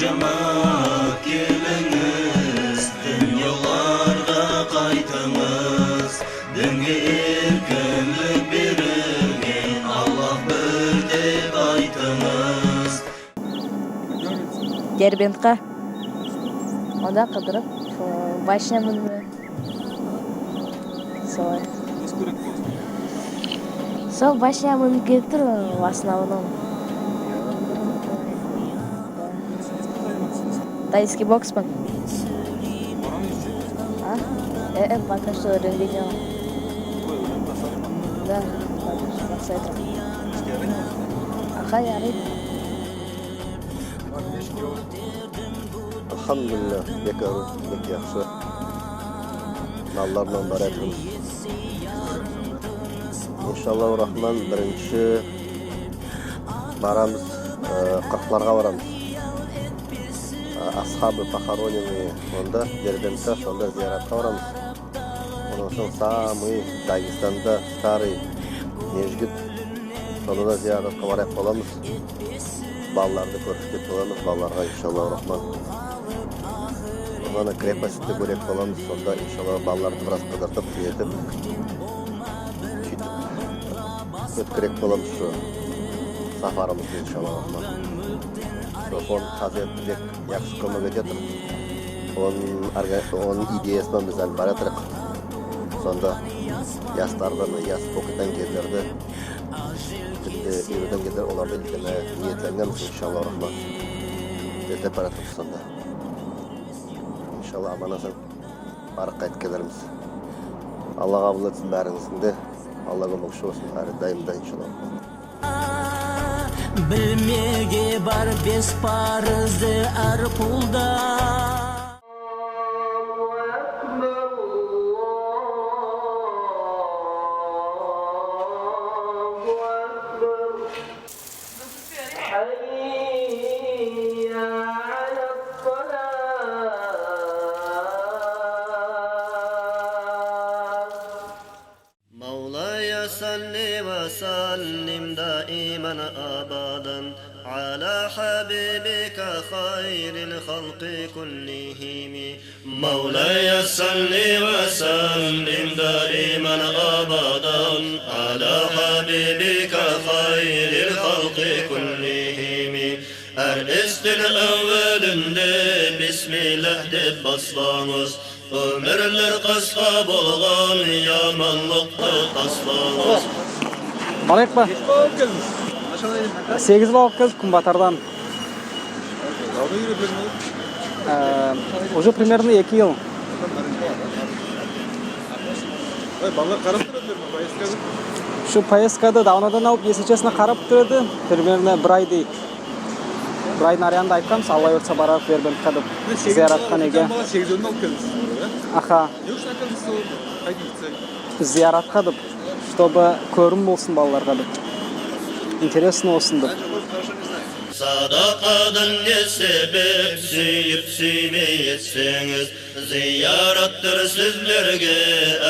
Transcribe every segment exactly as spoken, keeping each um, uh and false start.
Ямат келинъиз, дин йолларга кайтынъыз. Динге эркинлик берилген, Аллах бир деп айтынъыз. Дербентке. Онда кыдырып, э, башня минме. Солай. Сол башня минип кетип турман, в основном. Тайский бокспен. А? Э, э, пока что уьйренген йокпан. Да, пока что баслай турман. Аха, ярайды. Альхамдулилла, бек арув, бек яхшы. Маллар ман баратырмыз. Иншаллаху рахман, биринши барамыз, э, кырыкларга барамыз. Э, асхабы похороненные, онда, Дербентте, сонда зияратка барамыз. Оннан сонъ самый Дагестанда старый межгит, сонда да зияратка бараяк боламыз. Балаларды коьргизбек боламыз, балаларга, иншаллаху рахман. Оннан крепостьти коьреек боламыз, сонда, иншаллах, балаларды бираз кыдыртып, нетип, суьйтип оьткереек боламыз шу сапарымызды, иншаллаху рахман. Шу фонд казеты бек яхшы коьмек этеди. Онынъ орга-, онынъ идеясы ман биз аьли бараятырмыз. Сонда ясларды, яс окыйтаган кезлерде, динди уьйреткен кезлерде оларды уьйретпеге ниетленгенмиз, иншаллаху рахман. Эртеп бараятырмыз сонда. Иншаллах, аман-эсен барып кайтып келермиз. Алла кабыл этсин баьринъиздинъ де. Алла коьмекши болсын аьр дайым да, иншаллах. Билмеге бар бес парызды аьр кулда. حي على الصلاة. مولاي صل وسلم دائما أبدا على حبيبك خير الخلق كلهم. مولاي صل وسلم دائما أبدا على حبيبك خير الخلق كلهم. Аьр истин аьвелинде бисмиллах деп басланъыз. Оьмирлер кыска болган яманлыкты тасланъыз. Барайык па? Сегиз бал алып келдик Куьнбатардан. Давно уьйретиледи? Э, уже примерно эки йыл. Ой, балалар карап турады ма поездкады? Шу поездкады давнодан алып, если честно, карап турады. Примерно бир айдай. Бир айдынъ аралыгында айтканмыз, Алла буйырса барайык Дербентке деп. Зияратка неге. Бала сегиз бал алып келдинъиз, да? Аха. Не уьшин алып келдинъиз? Зияратка деп, чтобы коьрим болсын балаларга деп. Интересно болсын деп. Садакадан не себеп суьйип суьймей этсенъиз, зияраттыр сизлерге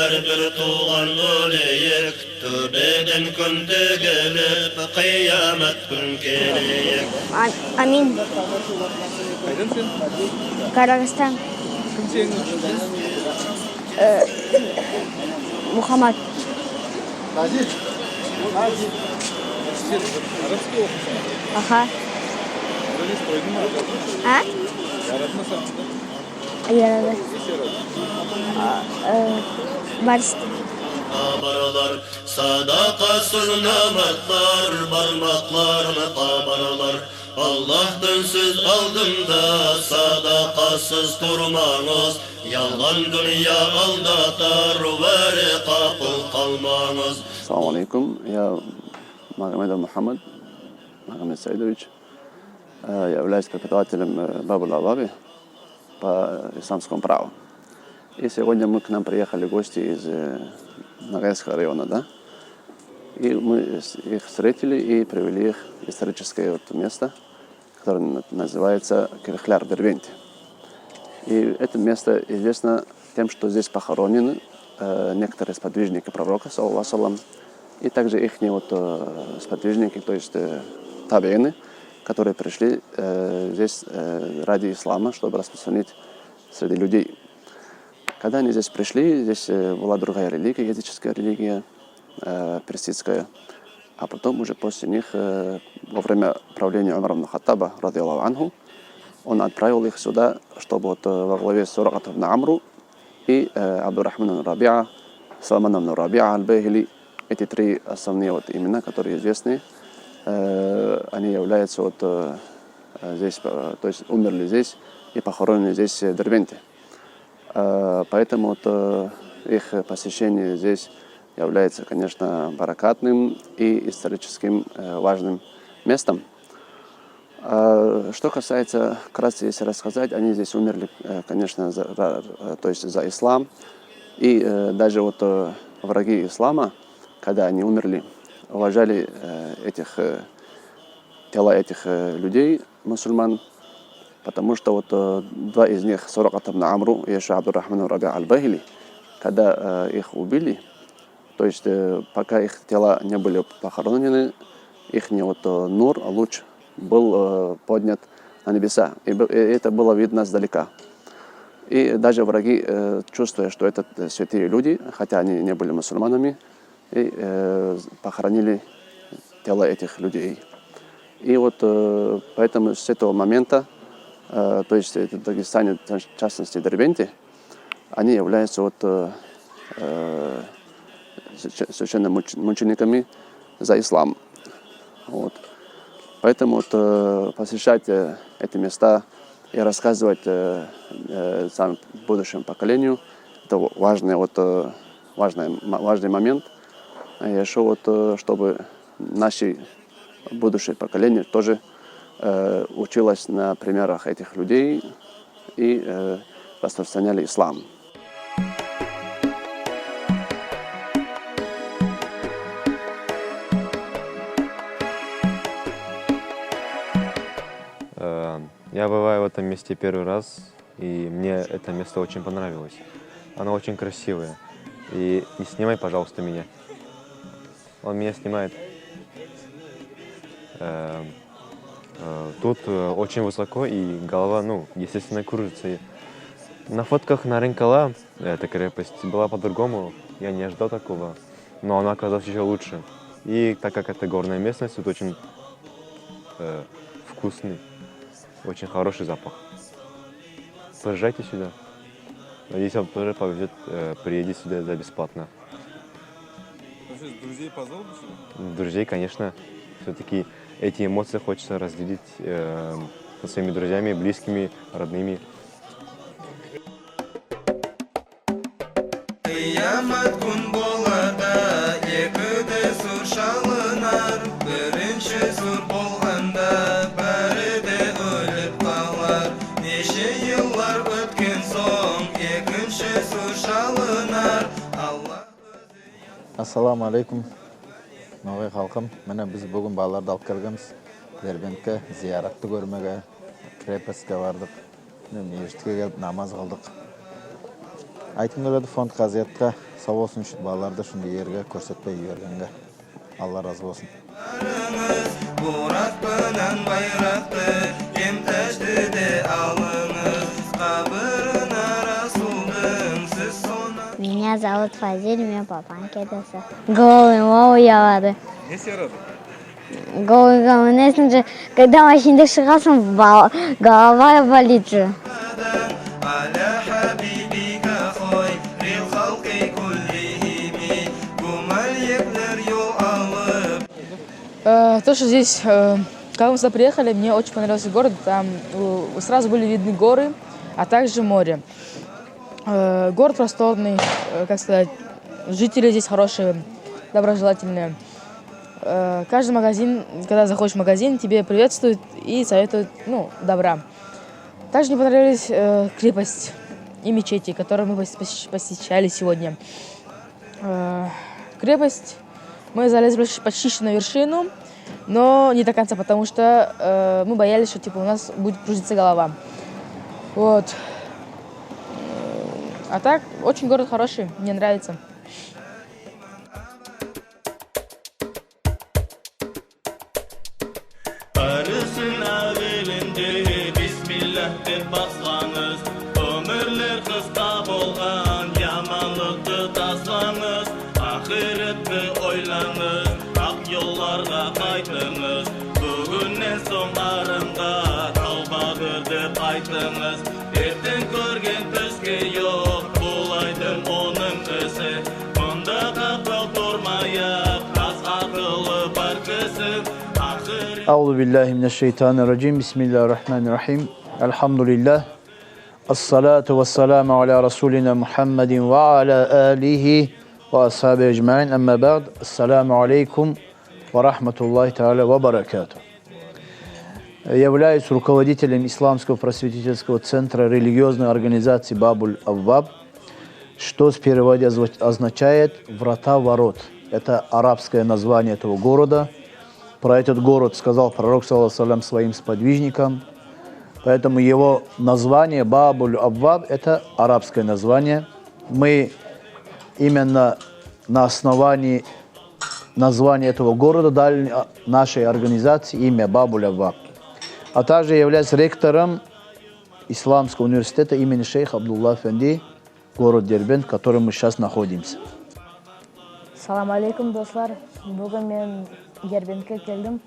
аьр бир тувган оьлек. Тоьбеден коьн тоьгилип, кыямат куьн келеек. А-, амин. Кайдан сен? Карагастан. Ким сенинъ? Э, Мухаммад. Сен арабский окыйсынъ? Аха. Арабский койдынъма? А? Ярадыма саган? Ярады. А, э, барысты. Садакасыз наматлар, бармакларын кабарлар. Аллах динсиз алдында садакасыз турманъыз. Ялган дуныя алдатар, вариха кул калманъыз. Ассаламу алейкум. Я Магомедов Мухаммад, Магомед Саидович. Э, я являюсь преподавателем, э, Бабуль Алаби по исламскому праву. И сегодня мы, к нам приехали гости из, э, Ногайского района, да? И мы с-, их встретили и привели их в историческое вот место, которое на-, называется Кевехляр в Дербенте. И это место известно тем, что здесь похоронены, э, некоторые сподвижники пророка, саллаллаху алейхи ва саллям, и также ихние вот, э, сподвижники, то есть, э, табиины, которые пришли э, здесь э, ради ислама, чтобы распространить среди людей. Когда они здесь пришли, здесь э, была другая религия, языческая религия, э, персидская. А потом уже после них, э, во время правления Умара ибн Хаттаба, радияллаху анху, он отправил их сюда, чтобы вот э, во главе с Суракат ибн Амру и э, Абдурахман ибн Рабиа, Салман ибн Рабиа аль-Бахили, эти три основные вот имена, которые известны, э, они являются вот э, здесь, э, то есть умерли здесь и похоронены здесь, э, в Дербенте. Э, поэтому вот э, их посещение здесь является, конечно, баракатным и историческим э, важным местом. Э, что касается, вкратце если рассказать, они здесь умерли, э, конечно, за, ра- э, то есть за ислам. И э, даже вот э, враги ислама, когда они умерли, уважали э, этих, э, тела этих э, людей, мусульман, потому что вот э, два из них, Суракат ибн Амру и еще Абдурахман ибн Рабиа аль-Бахили, когда э, их убили, то есть э, пока их тела не были похоронены, их вот э, нур, луч был э, поднят на небеса. И б- и это было видно сдалека. И даже враги, э, чувствуя, что это э, святые люди, хотя они не были мусульманами, и э, похоронили тела этих людей. И вот э, поэтому с этого момента, э, то есть это Дагестане, в частности Дербенте, они являются вот э, э, священномучениками за ислам. Вот. Поэтому вот э, посещать э, эти места и рассказывать э, э, самому будущему поколению, это важный вот э, важный, важный момент. И еще вот э, чтобы наше будущее поколение тоже э, училось на примерах этих людей и э, распространяли ислам. Э, Я бываю в этом месте первый раз, и мне это место очень понравилось. Оно очень красивое. И не снимай, пожалуйста, меня. Он меня снимает. Э, э, Тут э, очень высоко, и голова, ну, естественно, кружится. И на фотках Нарынкала, эта крепость, была по-другому. Я не ожидал такого. Но она оказалась еще лучше. И так как это горная местность, тут очень э, вкусный, очень хороший запах. Приезжайте сюда. Надеюсь, вам тоже повезет, э, приедете сюда за бесплатно. Вообще, друзей позвал бы сюда? Друзей, конечно. Все-таки эти эмоции хочется разделить э, со своими друзьями, близкими, родными. Кыямат куьн болады, эки де зур шалынар. Биринши зур болганда баьри де оьлип калар. Неше йыллар оьткен сонъ экинши зур шалынар. Алла Ассаламу алейкум, ногай халкым. Мине, биз буьгуьн балаларды алып келгенбиз Дербентке зияратты коьрмеге, крепостьке бардык. Мине, мешитке келип намаз кылдык. Айткым келеди фонд Казиятка сав болсын уьшин балаларды шундай ерге коьрсетпей йибергенге. Алла разы болсын. Бурак пынан байракты эм таьжди де алынъыз. Кабырына Расулдынъ сиз сонъ. Меня зовут Фазиль, мне папан кедеси. Голый ма уялады. Не серады? Голый, голый, не знаю, когда машинада шыгасынъ, бал- голова болит же. Аля хабибика хойрил халки куллихими. Гумальеклер йол алып. Э, То, что здесь, э, когда мы сюда приехали, мне очень понравился город. Там э, сразу были видны горы, а также море. Э, Город просторный, э, как сказать, жители здесь хорошие, доброжелательные. Э, Каждый магазин, когда заходишь в магазин, тебе приветствуют и советуют, ну, добра. Также мне понравились э, крепость и мечети, которые мы пос- посещ- посещали сегодня. Э, Крепость, мы залезли почти- почти что на вершину, но не до конца, потому что э, мы боялись, что типа у нас будет кружиться голова. Вот. А так, очень город хороший, мне нравится. Арысынъ Деп басланъыз, оьмирлер кыска болган, яманлыкты тасланъыз, ахыретти ойланъыз, ак йолларга кайтынъыз. Буьгуьннен сонъ арымга тавбадыр деп айтынъыз. Эртенъ коьрген туьске йок, бул айтым онынъ иси. Мунда капыл турмаяк, аз акылы бар киси. Ахыр أعوذ بالله من الشيطان الرجيم. بسم الله الرحمن الرحيم. الحمد لله. الصلاة والسلام على رسولنا محمد وعلى آله وأصحابه أجمعين. أما بعد. السلام عليكم ورحمة الله تعالى وبركاته. Являюсь руководителем Исламского просветительского центра религиозной организации Бабуль-Авваб, что в переводе озва-, означает «врата ворот». Это арабское название этого города. Про этот город сказал пророк, саллаллаху алейхи ва саллям, своим сподвижникам. Поэтому его название Бабуль-Авваб — это арабское название. Мы именно на основании названия этого города дали, а, нашей организации имя Бабуль-Авваб. А также являюсь ректором Исламского университета имени шейха Абдулла Эфенди, город Дербент, в котором мы сейчас находимся. Салам алейкум, дослар. Буьгуьн мен Дербентке келдим.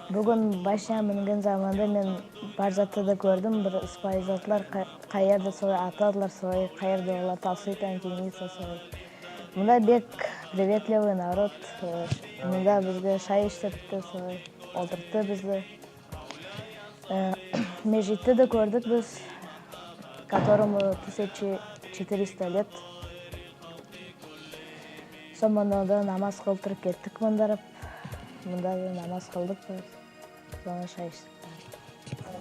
Буьгуьн машина минген заманда мен бар затты да коьрдим. Бир сыпайы затлар, ка-, кай ерде солай атадылар, солай, кай ерде олар тавсыйды, кийиниди солай. Мунда бек приветливый народ. Э, мунда бизге шай иширтти, солай олтыртты бизди. Э, межгитти де коьрдик биз, которому тысяча четыреста лет. Сонъ мунда да намаз кылдырып кеттик мундарып. Мунда да намаз кылдык биз. Сонъ шай иштик.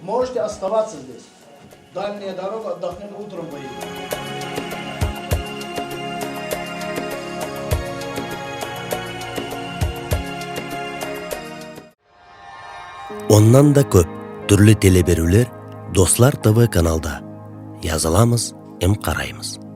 Можете оставаться здесь. Дальняя дорога, отдохнём, утром поедем. Оннан да коьп туьрли телеберуьвлер Дослар ТВ каналда. Языламыз эм караймыз.